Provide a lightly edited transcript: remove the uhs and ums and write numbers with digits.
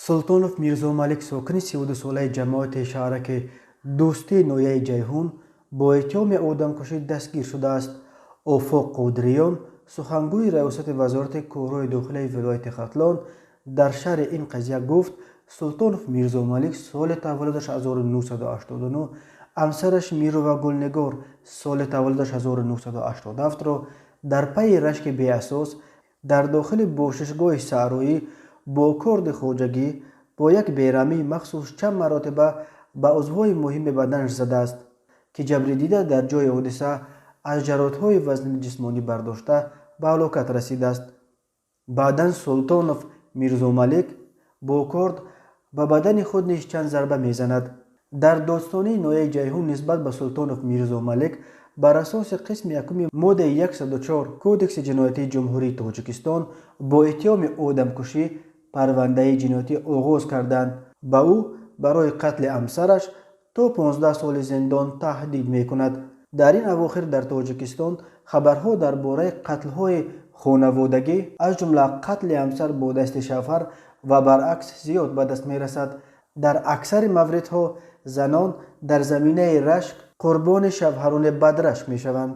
Султонов Мирзомалик, сокини 32-солаи ҷамоати шаҳраки Дӯстии ноҳияи Ҷайҳун, бо иттиҳоми одамкушӣ дастгир шудааст. Офоқ Қодириён, сухангӯи раёсати Вазорати корҳои дохилаи вилояти Хатлон, дар шарҳи ин қазия гуфт: Султонов Мирзомалик, соли таваллудаш 1989, ҳамсараш Мирова Гулнигор, соли таваллудаш 1987-ро дар пайи рашки беасос дар дохили бошишгоҳи саҳроӣ бо корди хоҷагӣ бо як бераҳмии махсус чанд маротиба ба узвҳои муҳими баданаш задааст, ки ҷабрдида дар ҷои ҳодиса аз ҷароҳатҳои вазнини ҷисмонӣ бардошта ба ҳалокат расидааст. Баъдан Султонов Мирзомалик бо корд ба бадани худ низ чанд зарба мезанад. Дар додстонии ноҳияи Ҷайҳун нисбат ба Султонов Мирзомалик бар асоси қисми якуми моддаи 104 Кодекси ҷиноятии Ҷумҳурии Тоҷикистон бо иттиҳоми одамкушӣ парвандаи ҷиноятӣ оғоз карданд. Ба ӯ барои қатли ҳамсараш то 15 соли зиндон таҳдид мекунад. Дар ин авохир дар Тоҷикистон хабарҳо дар бораи қатлҳои хонаводагӣ, аз ҷумла қатли ҳамсар бо дасти шавҳар ва баръакс, зиёд ба даст мерасад. Дар аксари мавридҳо занон дар заминаи рашк қурбони шавҳарони бадрашк мешаванд.